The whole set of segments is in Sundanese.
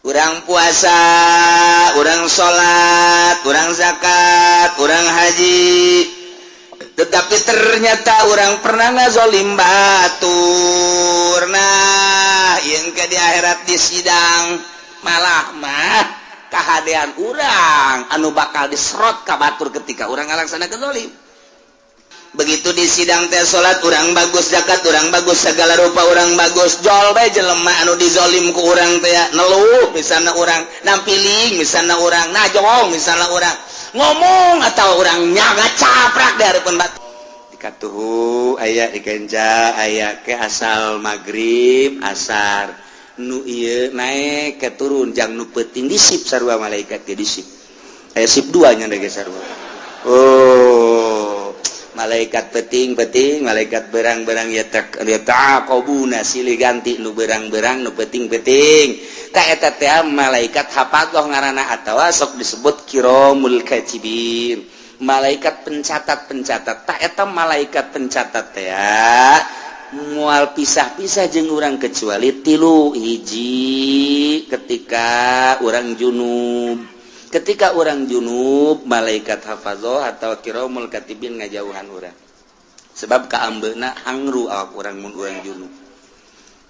Urang puasa, urang salat, urang zakat, urang haji, tetapi ternyata urang pernah ngazolim batur. Nah, yang ke di akhirat di sidang malah mah kehadean urang anu bakal diserot ka batur ketika urang ngalaksana kezolim. Begitu di sidang teh, salat urang bagus, zakat urang bagus, segala rupa urang bagus, jol bae jelema anu dizolim ku urang teh neluh, misalnya urang nampiling, misalnya urang najong, misalnya urang ngomong atau urang nyaga caprak di hadapan batur. Dikatuhu aya, dikenca aya, ke asal maghrib asar nu ieu naik ke turun jang nu peuting disip sarua malaikat ge disip. Aya sip dua nya ge sarua. Oh, malaikat peting-peting, malaikat berang-berang ya taqobuna, silih ganti nu berang-berang, nu peting-peting. Tak eta teh malaikat hafadzah ngaranna atawa sok disebut kiromul katibin, malaikat pencatat-pencatat. Tak eta malaikat pencatat teh mual pisah-pisah jeung urang kecuali tilu hiji: ketika urang junub. Ketika urang junub, malaikat hafazah atau kiromul katibin ngajauhan urang, sebab kaambeuna hangru awak urang mun urang junub.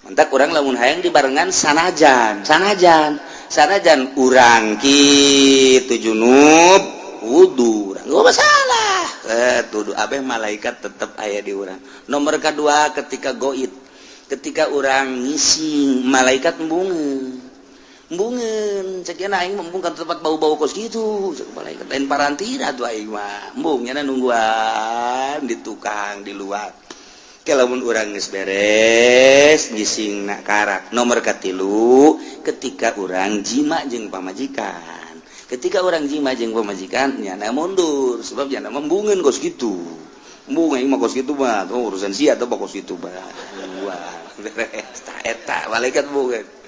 Mantak urang lamun hayang dibarengan, sanajan sanajan sanajan urang kitu junub, wudu urang gak masalah, tuduh abeh malaikat tetep aya di urang. Nomor kedua, ketika goib, ketika urang ngising, malaikat embungeun embungeun. Cek aing embung kan tempat bau-bau kos gitu. Cek malaikat, lain parantina tuh aing mah embung, nyana nungguan di tukang di luar. Lamun urang geus beres ngising nak karak. Nomor katilu, ketika urang jima jeung pamajikan. Ketika urang jima jeung pamajikan, nyana mundur, sebab nyana embungeun kos gitu. Embung aing mah kos gitu mah. Oh, urusan sia atau kos gitu mah. Wah, beres eta malaikat embungeun.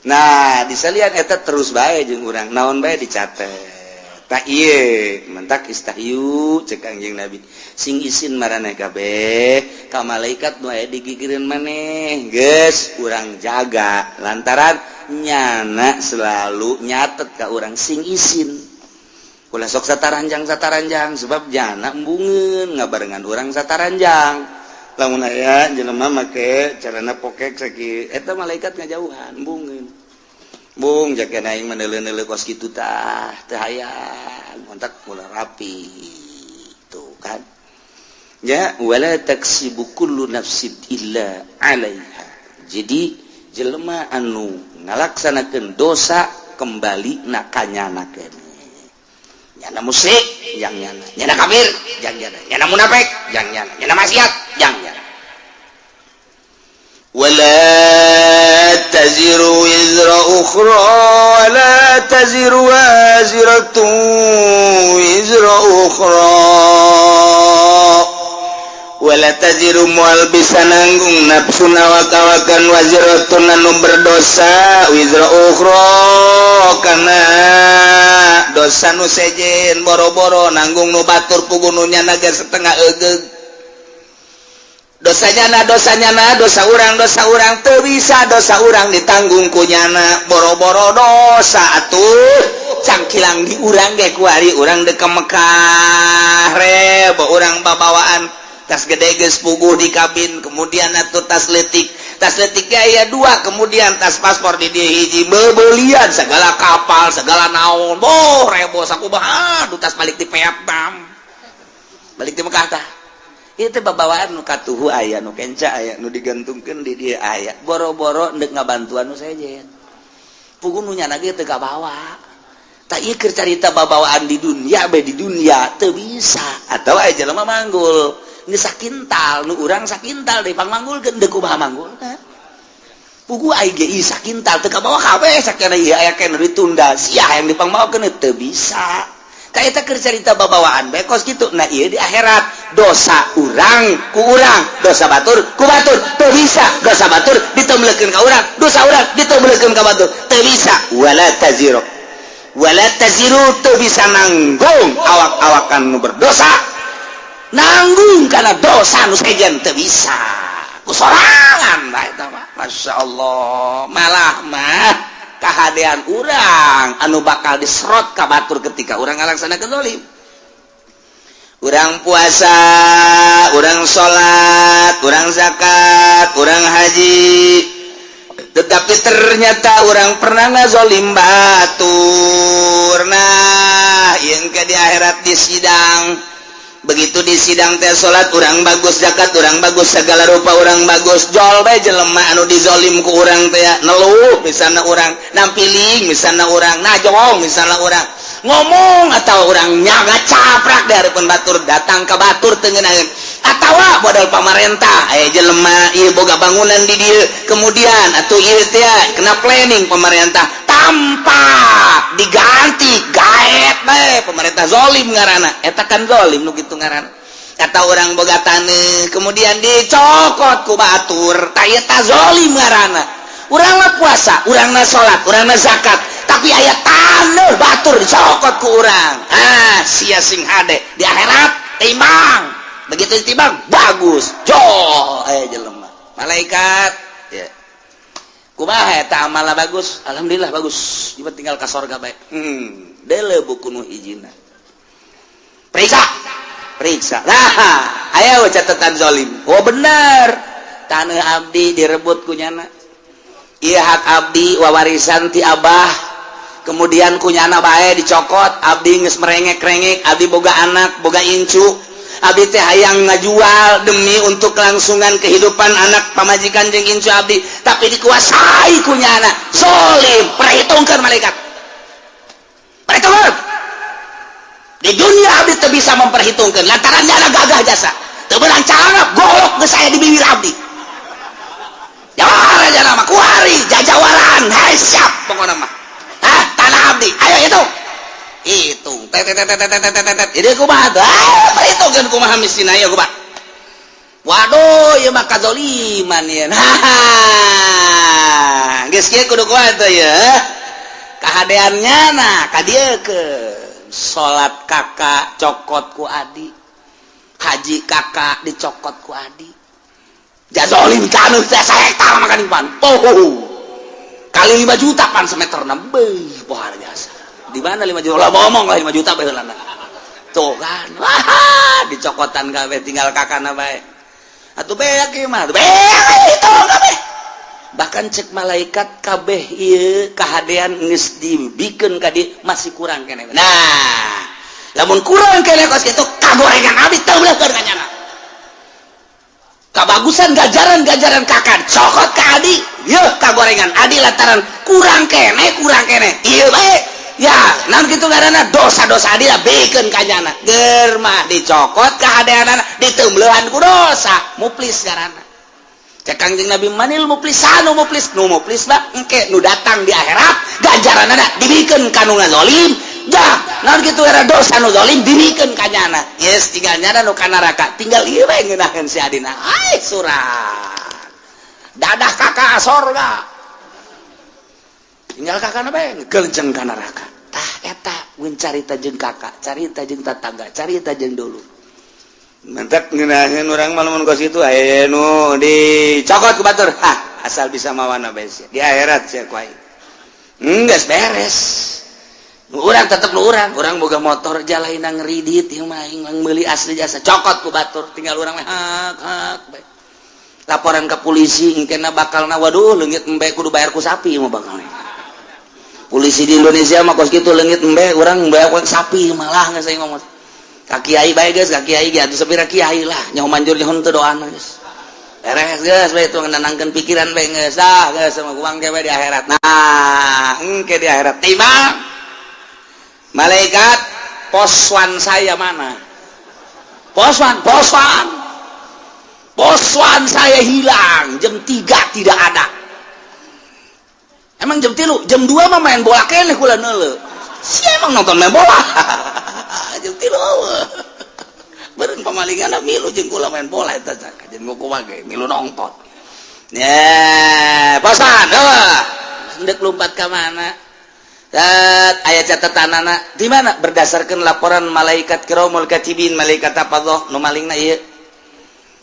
Nah, disalian eta terus bae jeung urang, naon bae dicatet. Tak ieu mentak istahyu cek Kangjeng Nabi, sing isin maraneh kabeh ka malaikat nu aya digigireun maneh. Geus urang jaga lantaran nyana selalu nyatet ka urang. Sing isin, ulah sok sataranjang sataranjang, sebab jana embungeun ngabarengan urang sataranjang. Lamun aya jelema make carana pokek sakieu, eta malaikat ngajauhan, embungeun. Bung jaga aing meneule-neule kos kitu tah teu hayang kontak mula rapi tuh kan ya. Wala taksibu kullu nafsin illa 'alaiha. Jadi jelema anu ngalaksanakeun dosa, kembali na kanyana keneh. Nyana musyrik jang nyana, nyana kafir jang nyana, nyana munafik jang nyana, nyana maksiat jang nyana. ولا تزر وزر أخرى، ولا تزر وازرة وزر أخرى. ولا تزر moal bisa nanggung nafsun awak-awakan, waziratun anu berdosa, wizra ukhra kana dosa nu sejen. Boro-boro nanggung nu batur, puguh nu nyana ge setengah egeug dosanya. Na dosanya, na dosa urang, dosa urang teu bisa dosa urang ditanggung ku nyana. Boro-boro dosa atuh cangkilang di urang ge. Kuari urang dek ke Mekah, rebo urang babawaan tas gede geus puguh di kabin, kemudian atuh tas letik, tas letik aya dua, kemudian tas paspor di dia hiji, bebelian segala kapal segala naon. Boh, rebo sakumaha. Aduh, tas balik di Vietnam, balik di Mekah tah. Itu babawaan nu katuhu aya, nu kenca aya, nu digantungkeun di dia aya. Boro-boro ndek ngabantuan nu sejen, puguh nu nyana ge teu kabawa. Tak ieu keur carita babawaan di dunia bae. Di dunia teu bisa. Atau aya jelema manggul geus sakintal, nu urang sakintal deui pangmanggulkeun, deuk kumaha manggulna? Puguh aing ge ieu sakintal teu kabawa kabeh. Sakana ieu aya keneh ditunda sia yang dipangmaokeun, teu bisa. Kayak keur carita babawaan bae kos kitu. Nah, ieu di akhirat dosa urang ku urang, dosa batur ku batur. Teu bisa dosa batur ditemlekeun ka urang, dosa urang ditemlekeun ka batur, teu bisa. Wala taziru, wala taziru teu bisa nanggung awak-awakan nu berdosa, nanggung karena dosa nu sejen teu bisa ku sorangan bae eta mah. Masya Allah, malah mah. Kahadean urang anu bakal diserot ka batur ketika urang ngalaksanakeun zalim. Urang puasa, urang salat, urang zakat, urang haji, tetapi ternyata urang pernah ngazolim batur. Nah, yang ke di akhirat di sidang, begitu di sidang teh, salat urang bagus, zakat urang bagus, segala rupa urang bagus, jol bae jelema anu dizolim ku urang teh neluh. Misalnya urang nampiling, misalnya urang najong, misalnya urang ngomong atau urang nyaga caprak dari pun batur, datang ke batur tengenaheun atau modal pamarentah aya jelema ieu boga bangunan di dieu, kemudian atau ieu teh kena planning pemerintah tanpa diganti, gaet bae pemerintah, zolim ngaranna eta kan. Zolim nu kitu ngaranna. Kata urang boga taneuh, kemudian dicokot ku batur, tah eta zolim ngaranna. Urang mah puasa, urang mah salat, urang mah zakat, tapi aya taneuh batur dicokot ku urang. Ah, sia sing hade di akhirat timbang. Begitu ditimbang, bagus, jol aya jelema. Malaikat ya, kumaha eta amalna? Bagus, alhamdulillah bagus, ieu tinggal ka sorga bae. Deuleu buku nu hijina, periksa, periksa. Nah, ayo catatan zolim. Oh, bener, tanah abdi direbut ku nyana. Iya, hak abdi wawarisan ti abah, kemudian ku nyana bae dicokot. Abdi geus merengek-rengek, abdi boga anak, boga incu, abdi teh hayang ngajual demi untuk kelangsungan kehidupan anak, pamajikan jeung incu abdi, tapi dikuasai ku nyana. Zolim. Perhitungkan, malaikat, perhitungkan. Di dunia abdi teu bisa memperhitungkan lantaran nyana gagah jasa, teu beunang cangap golok geus aya di bibir abdi. Jawara aja nama kuari jajawaran. Hai, siap pokoknya mah. Hah, tanah abdi ayo hitung, hitung, tet tet tet tet tet tet tet. Jadi kumaha tuh? Ah, perhitungkeun kumaha mistina ya, kumaha? Waduh, ieu mah kazoliman ya. Nah, geus kieu kudu kumaha tuh ya kahadeannya? Nah, ka dieu ke salat kakak cokot ku adi, haji kakak dicokot ku adi, jazolim taneuh teh sahektar makan pan. Oh, kali 5 juta pan semeter beuh, pohara jasa. Di mana 5 juta lah, ngomong lah 5 juta bae heulana. Tuh kan, wah, dicokotan kabeh, tinggal kakana bae. Atuh beak ieu mah, beak itu kabeh. Bahkan cek malaikat, kabeh ieu kahadean geus dibikeun ka dieu, masih kurang keneh. Nah, lamun kurang keneh kos kitu, kagorengan abdi teu beuleuhkeun ka nyana. Kabagusan gajaran-gajaran kakak cokot ke adi, yeuh kagorengan adi lantaran kurang kene, kurang kene ieu bae ya. Naon kitu ngaranna? Dosa-dosa adi lah bikeun ka nyana. Ger mah dicokot kahadeanana, diteumbeuhan ku dosa. Muflis ngaranna. Cek Kangjeng Nabi, manil muflisanu? Muflis, nu muflis mah engke nu datang di akhirat, ganjaranana dibikeun ka nu ngazolim. Jah, naon kitu era? Dosa nu zalim dibikeun ka nyana. Yes, tinggal nyana nu ka neraka, tinggal ieu bae ngeunaheun si adina. Ai surat dadah kakak sorga, tinggal kakak bae ngelenceng ka neraka. Tah, eta mun carita jeung kakak, carita jeung tetangga, carita jeung dulu. Mentek ngeunaheun urang mah lamun kos kitu, aya nu dicokot ku batur. Hah, asal bisa mawana bae sia. Di akhirat sia ku aing. Geus beres. Nu urang tetep nu urang, urang boga motor jalaina ngeridit ieu mah, aing meuli asli jasa, cokot ku batur, tinggal urang mah hak hak bae. Laporan ke polisi engkena bakalna, waduh, leungit embe kudu bayar ku sapi mah bakalna. Polisi di Indonesia mah kos kitu, leungit embe urang bayar ku sapi malah. Geus aing ngomong ka kiai bae geus, ka kiai ge atuh sapira kiai lah nyaho manjur nyaho teu doana. Geus beres, geus bae itu nenangkeun pikiran bae. Geus ah, geus sama kuang ge di akhirat. Nah, engke di akhirat timbang malaikat, poswan saya mana? Poswan, poswan, poswan saya hilang jam 3, tidak ada. Emang jam 3, jam 2 mah main bola keneh kula neuleu. Si emang nonton main bola jam 3, beureun pamalingan milu jeung kula main bola eta, jeung kumaha ge milu nonton. Ya, poswan eueuh, hendak lompat ka mana? Aya catatan anak di mana? Berdasarkan laporan malaikat kiramul katibin, malaikat apa nu malingna ieu.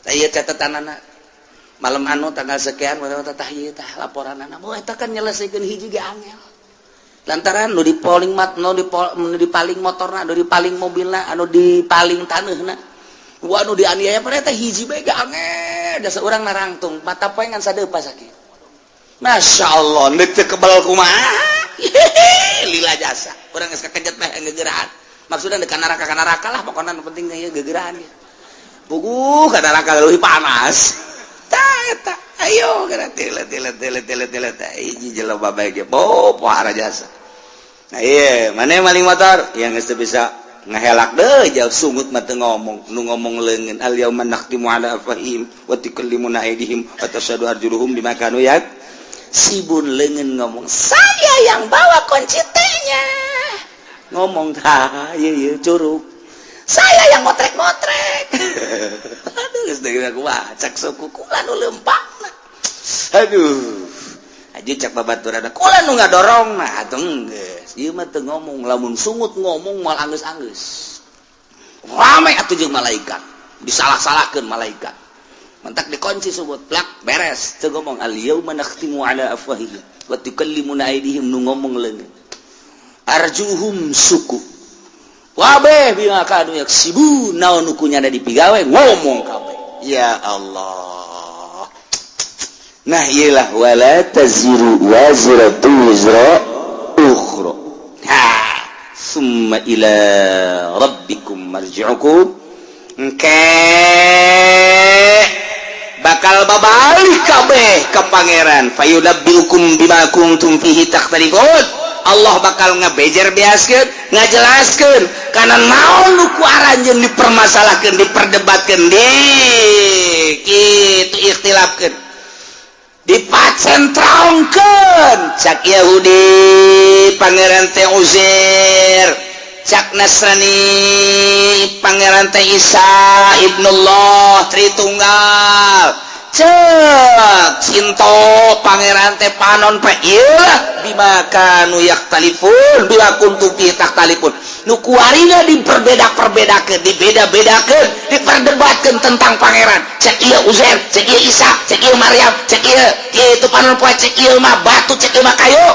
Ieu catatan anak malam anu tanggal sekian, tah ieu tah laporan anak. Oh, eta kan nyelesaikan hiji ge angel. Lantaran nu dipaling mat, nu dipaling motorna, nu dipaling mobilna, anu dipaling taneuhna. Wah, nu dianiaya pada teh hiji bae ge ange jasa urang narangtung mata poe ngan sadeupa sakit. Masya Allah, neuk teu kebal kumaha? Lila jasa. Urang geus kakejet mah gegeraan. Maksudna deuk ka neraka lah, pokona nu penting ieu gegeraan ieu. Puguh ka neraka leuwih panas. Tah eta, ayo geura tile tile tile tile tile teh hiji jelema bae ge bo pohara jasa. Nah iya, mana maling motor yang geus teu bisa ngehelak deh jauh sungut mah teu ngomong, nu ngomong leungeun. Al yauma nakhtimu ala afwahihim wa tukallimuna aydihim wa tashhadu arjuluhum bima kanu yaksibun. Leungeun ngomong, "Saya yang bawa kunci T-nya." Ngomong tah ieu ieu curug, "Saya yang ngotrek-ngotrek." Aduh, geus deui kumaha cak suku, "Kula nu leumpangna." Aduh, aja cak babaturan, "Kula nu ngadorong." Nah, atuh geus ieu mah teu ngomong. Lamun sungut ngomong moal anggeus-anggeus rame atuh jeung malaikat, disalah-salahkeun malaikat. Mentak dikunci sungut plak beres, teu ngomong. Al yauma nakhtimu ala afwahihim wa tukallimuna aydihim, nu ngomong leungeun, arjuhum suku wabeh bima kanu yaksibun. Naon nu kunyana dipigawe ngomong kabeh. Ya Allah. Nah, iyalah, wala taziru waziratu wizra ukhra. Ha, summa ila rabbikum marji'ukum. Engke bakal babalik kabeh ke Pangeran. Fayunabbiukum bima kuntum fihi takhtalifun. Allah bakal ngebejer beaskeun, ngajelaskeun kana naon nu ku aranjeun dipermasalahkeun, diperdebatkeun, di kitu ikhtilafkeun, dipacentrongkeun. Cak Yahudi Pangeran teh Uzair, cak Nasrani Pangeran teh Isa ibnullah Tritunggal, cek Sinto Pangeran teh panon pe. Iyalah, bima kanu yakhtalifun, bima kuntum fi takhtalifun, nu kuarina diperbeda-perbedakeun, dibeda-bedakeun, diperdebatkeun tentang Pangeran. Cek ieu Uzair, cek ieu Isa, cek ieu Maryam, cek ieu itu panon poe, cek ieu mah batu, cek ieu mah kayu.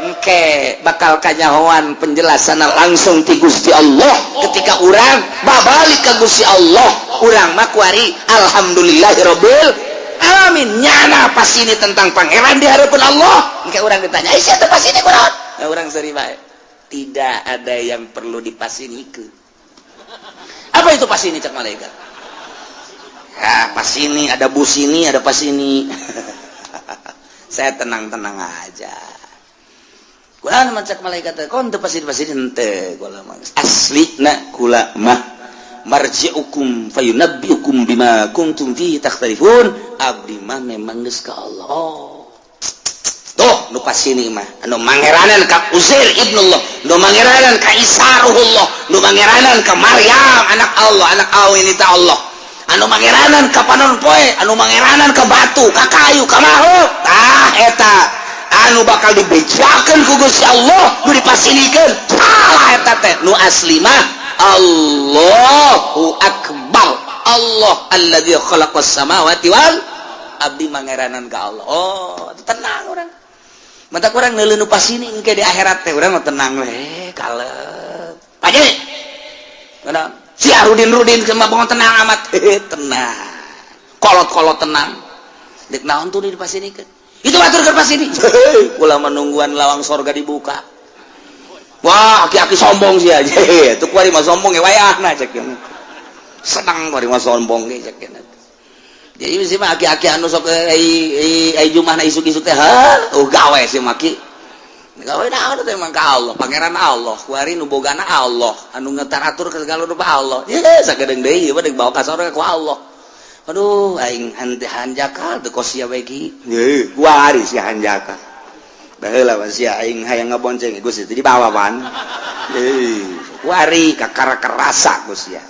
Engke bakal kanyahoan penjelasan langsung ti Gusti Allah ketika urang babalik ke Gusti Allah. Urang mah kuari alhamdulillahirabbil alamin, nyana pas ini tentang Pangeran di hadapan Allah. Engke urang ditanya, "Eh, siapa pas ini kunaon?" Nah, urang seri bae, tidak ada yang perlu dipasinikeun. "Apa itu pas ini?" cek malaikat. Ya, pas ini ada bus, ini ada pas ini. Saya tenang-tenang aja. Kula mah, cek malaikat, kon teu pas ini henteu. Kula mah asli na kula mah marji'ukum fayunabbiukum bima kuntum fihi takhtalifun. Abdi mah memang geus ka Allah. Tuh, nu pas ini mah anu mangeranan ka Uzair ibnullah, nu mangeranan ka Isa ruhullah, nu mangeranan ka Maryam anak Allah, anak awin itu Allah, anu mangeranan ka panon poe, anu mangeranan ka batu, ka kayu, ka makhluk. Tah eta anu bakal dibejakeun ku Gusti Allah, nu dipasinikeun salah eta teh. Nu asli mah Allahu akbar, Allah alladzi khalaqas samawati wal abdi mangeranan ka Allah. Oh, tenang urang. Mata kurang neuleuh nu pasini. Engke di akhirat teh urang mah tenang we, kalem. Paje mana si Arudin Rudin mah bongon tenang amat, tenang, kolot-kolot tenang. Dek naon tuh di pasinikeun itu batur ke pasini? Kula menungguan lawang sorga dibuka. Wah, aki-aki sombong sih aja itu. Kuari mah sombong ya, wayahna cek senang, kuari mah sombong ge cek. Jadi sih mah aki-aki anu sok ai ai jumahna isuk-isuk teh, ha, oh, gawe sih maki gawe naon teh emang ka Allah, Pangeran Allah kuari, nu bogana Allah, anu ngetaratur ke segala rupa Allah. Ye sagedeung deui ieu mah bawa ka sorga ku Allah. Aduh, aing hante hanjakal teu kos sia we. Ye kuari si hanjakal baheula mah sia aing hayang ngabonceng Gusti teh dibawa pan. Ye kuari kakara kerasa Gusti ya.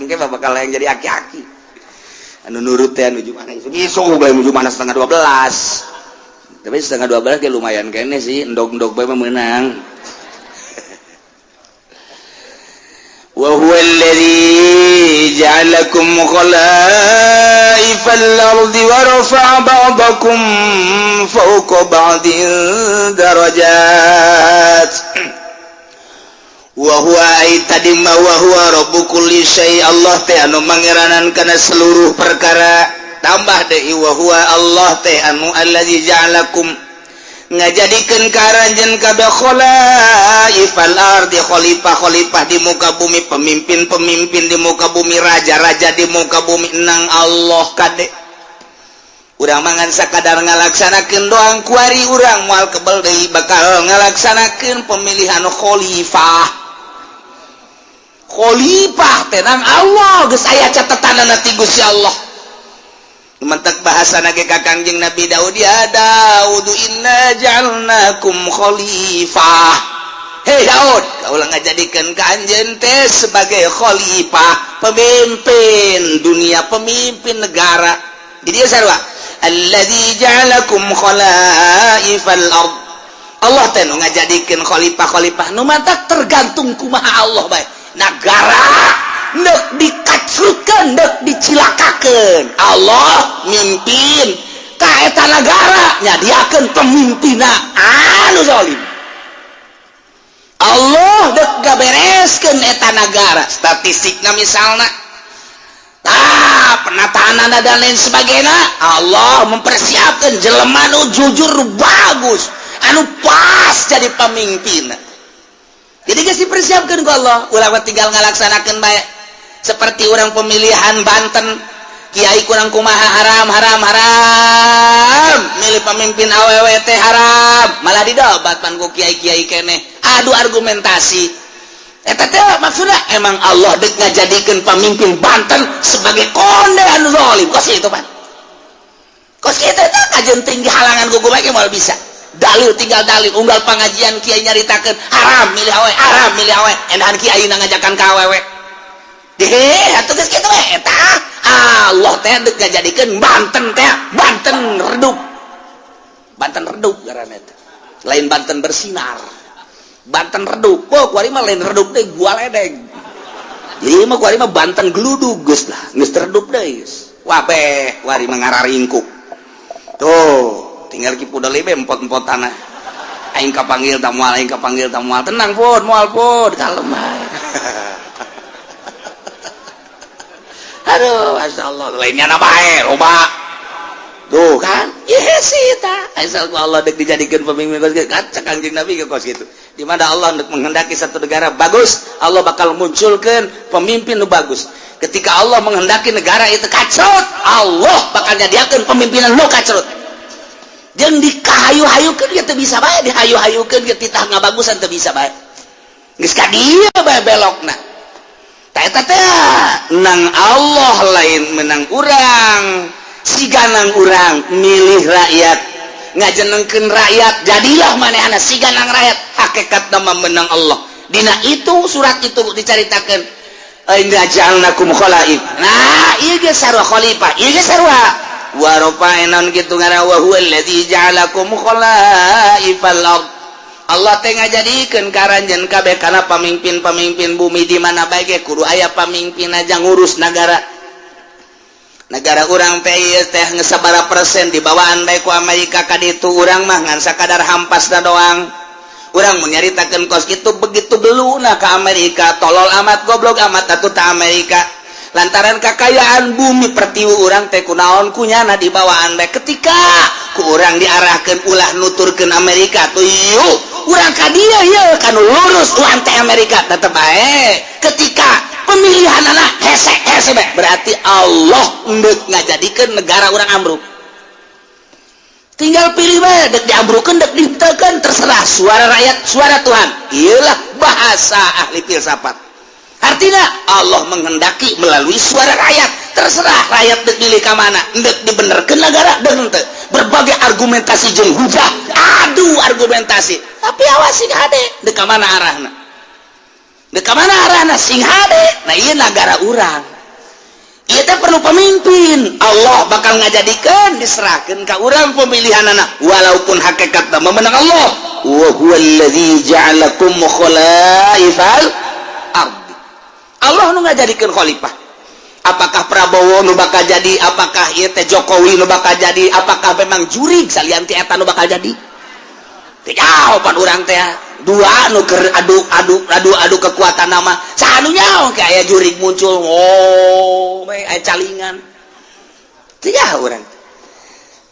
Engke mah bakal yang jadi aki-aki anu nurut teh anu mana isuk isuk bae menuju mana 11.30. Tapi 11.30 ge lumayan kene sih, endog-endog bae mah meunang. Wa huwa alladzi Alladzi ja'alakum khalaifal ardi wa rafa'a ba'dakum fawqa ba'din darajat. Wa huwa, ai tadi ma, wa huwa rabbu kulli syai, Allah teh anu mangeranan kana seluruh perkara. Tambah deui, wa huwa, Allah teh anu allazi ja'alakum, ngajadikeun ka aranjeun kabeh, khalaifal ardi, khalifah-khalifah di muka bumi, pemimpin-pemimpin di muka bumi, raja-raja di muka bumi. Nang Allah kade, urang mangan sakadar ngalaksanakeun doang. Kuari urang moal kebel deui bakal ngalaksanakeun pemilihan khalifah. Khalifah tenang, Allah geus aya catatanana ti Gusti Allah. Mentek bahasa nage ka Kangjeng Nabi Daud, ya Daud, inna ja'alnakum khalifah. Hei Daud, kaula ngajadikeun ka anjeun teh sebagai khalifah, pemimpin dunia, pemimpin negara. Jadi dia sarua, alladzi ja'alakum khalaifal ard, Allah teh nu ngajadikeun khalifah-khalifah. Nu mantak tergantung kumaha Allah bae, negara nek dikacrutkeun, nek dicilakakeun, Allah mimpin ka eta nagara, nyadiakeun pemimpinna anu zalim. Allah dek gabereskeun eta nagara, statistikna misalna, ah, penataan dan lain sebagainya, Allah mempersiapkan jelema nu jujur, bagus, anu pas jadi pemimpin. Jadi geus dipersiapkan ku Allah, ulah tinggal ngalaksanakeun bae. Seperti orang pemilihan Banten, kiai kurang kumaha, haram, haram, haram, milih pemimpin awewe teh haram, malah didobat pan ku kiai-kiai keneh, adu argumentasi. Eta teh maksudnya emang Allah dek ngajadikeun pemimpin Banten sebagai konde anu zalim, kos itu pan, kos itu teh kajen tinggi halangan ku kumaha moal bisa. Dalil tinggal dalil, unggal pengajian kiai nyaritakeun haram milih awewe, haram milih awewe, endahan kiai ngajakan ka awewe deh atuh. Geus kitu we, eta Allah teh dek ngajadikeun Banten teh Banten redup. Banten redup ngaranna eta, lain Banten bersinar, Banten redup. Oh, kuari mah lain redup deh, gua ledeng. Jadi mah kuari mah Banten geludug, geus lah, geus redup deui, geus wabeh kuari mah ngararingkuk. Tuh tinggal ki pudel be empot-empot tanah. Aing kapanggil ta moal, aing kapanggil ta moal? Tenang pun, moal pun, kalem bae. Aduh, masya Allah, lainnya na bae loba tuh kan. Iya sih, ta asal ku Allah dek dijadikan pemimpin kos gitu kan. Cek Kanjeng Nabi ke kos gitu, di mana Allah dek menghendaki satu negara bagus, Allah bakal munculkan pemimpin nu bagus. Ketika Allah menghendaki negara itu kacrut, Allah bakal nyadiakeun pemimpinan nu kacrut. Jeung dikahayu-hayukeun ge teu bisa bae, dihayu-hayukeun ge titah ngabagusan teu bisa bae, geus ka dieu bae belokna. Ta eta teh nang Allah, lain menang urang. Siganang urang milih rakyat, ngajenengkeun rakyat, jadilah manehna siganang rakyat, hakikat nama menang Allah. Dina itu surat itu dicaritakeun, inna ja'alnakum khalaif. Nah, ieu ge sarua khalifah, ieu ge sarua wa rafa'na kitu ngaran, wa huwa allazi ja'alakum khalaifal ard, Allah teh ngajadikeun ka aranjeun kabeh kana pamimpin-pamimpin bumi. Di mana bae ge kudu aya pamimpin aja ngurus negara. Negara urang teh ieu teh geus sabaraha persen dibawaan bae ku Amerika ka ditu. Urang mah ngan sakadar hampasna doang. Urang mun nyaritakeun kos kitu, begitu beluna ka Amerika, tolol amat, goblok amat atuh ta Amerika, lantaran kekayaan bumi pertiwi urang teh kunaon kunyana dibawaan bae. Ketika ku urang diarahkeun ulah nuturkeun Amerika tuh, yuk urang ka dieu, yeuh kanu lurus urang teh Amerika tetep bae. Ketika pemilihan anak hese hese bae, berarti Allah endek ngajadikeun negara urang ambruk. Tinggal pilih bae, dek diambrukeun, dek dihenteukeun, terserah. Suara rakyat suara Tuhan, iyalah bahasa ahli filsafat. Artinya Allah menghendaki melalui suara rakyat, terserah rakyat dek pilih ka mana, dek dibenerkeun negara dek henteu. Berbagai argumentasi jeung hujah, adu argumentasi, tapi awas, sing hade dek ka mana arahna, dek ka mana arahna, sing hade. Nah, ieu negara urang ieu teh perlu pemimpin. Allah bakal ngajadikeun, diserahkeun ka urang pemilihan anak, walaupun hakikatna memenang Allah. Wa huwallazi ja'alakum khalaifal ardi, Allah nu ngajadikeun khalifah. Apakah Prabowo nu bakal jadi, apakah ieu teh Jokowi nu bakal jadi, apakah memang jurig salian ti eta nu bakal jadi? Teu jawaban urang teh. Dua nu keur adu adu adu adu kekuatan nama, saha nu nyaho kayak jurig muncul, oh, aya calingan. Teu nyaho urang.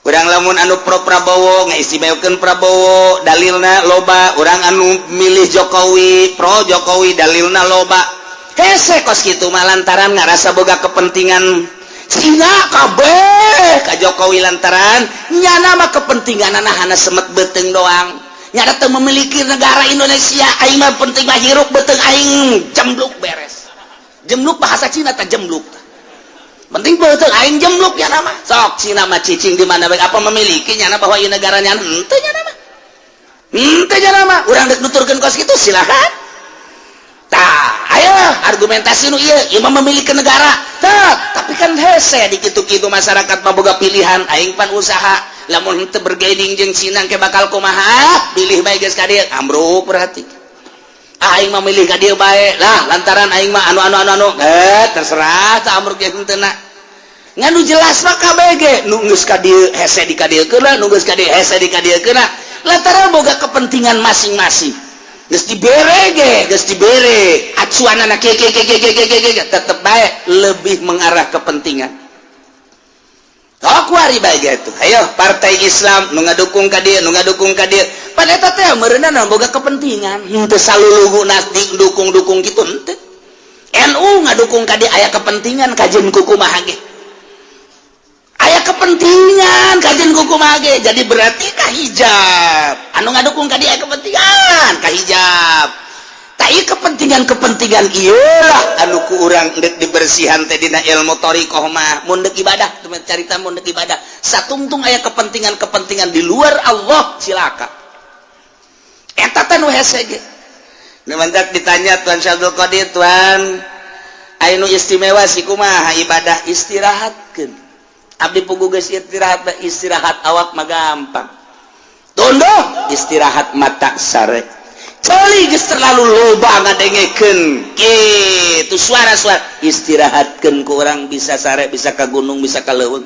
Urang lamun anu pro Prabowo ngaistimewakeun Prabowo, dalilna loba. Urang anu milih Jokowi, pro Jokowi, dalilna loba. Hese kos kitu mah lantaran ngarasa boga kepentingan Cina kabeh ka Jokowi, lantaran nyana mah kepentingan hana semet beuteung doang. Nyana teu memiliki negara Indonesia. Aing mah penting mah hirup beuteung aing jembluk, beres. Jembluk bahasa Cina teh jembluk, penting beuteung aing jembluk ya nama. Sok Cina mah cicing di mana bae, apa memiliki nyana bahwa ieu negaranya? Henteu nyana mah, henteu nyana mah. Urang dek nuturkeun kos kitu silakan. Tah, ayo argumentasi nu ieu, ieu mah memiliki negara. Tah, tapi kan hese di kitu-kitu, masyarakat mah boga pilihan. Aing pan usaha, lamun henteu bergaining jeung Cina ke bakal kumaha? Pilih bae geus ka dieu, ambruk berarti. Aing mah milih ka dieu bae lah, lantaran aing mah anu anu anu anu, eh, terserah tah, ambruk ge henteu na. Ngan nu jelas mah KBG nu geus ka dieu hese di ka dieu keuna, nu geus ka dieu hese di ka dieu keuna, lantaran boga kepentingan masing-masing. Geus dibere ge, geus dibere acuanana ke ke ke ke ke ke ke, tetep bae lebih mengarah kepentingan. Oh, kuari bae gitu. Ayo partai Islam nu ngadukung ka dieu, nu ngadukung ka dieu. Pan eta teh meureunna boga kepentingan. Henteu salulugu dukung-dukung gitu henteu. NU ngadukung ka dieu aya kepentingan, kajeun kumaha ge. Aya kepentingan kajeun kumaha ge. Jadi berarti ka hijab. Anu ngadukung ka dieu aya kepentingan ka hijab. Tak kepentingan-kepentingan iyalah anu ku urang dek dibersihan teh dina ilmu thoriqoh mah. Mun dek ibadah, carita mun dek ibadah satungtung aya kepentingan-kepentingan di luar Allah, cilaka. Eta teh nu hese ge. Nu mantak ditanya Tuan Syabdul Qadir, "Tuan, aya nu istimewa sih, kumaha ibadah?" "Istirahatkeun abdi pugu geus istirahat." Istirahat awak mah gampang, tunduh, istirahat mata sare. Ceuli geus terlalu loba ngadengekeun kitu suara-suara, istirahatkeun ku urang bisa sare, bisa ka gunung, bisa ka leuweung.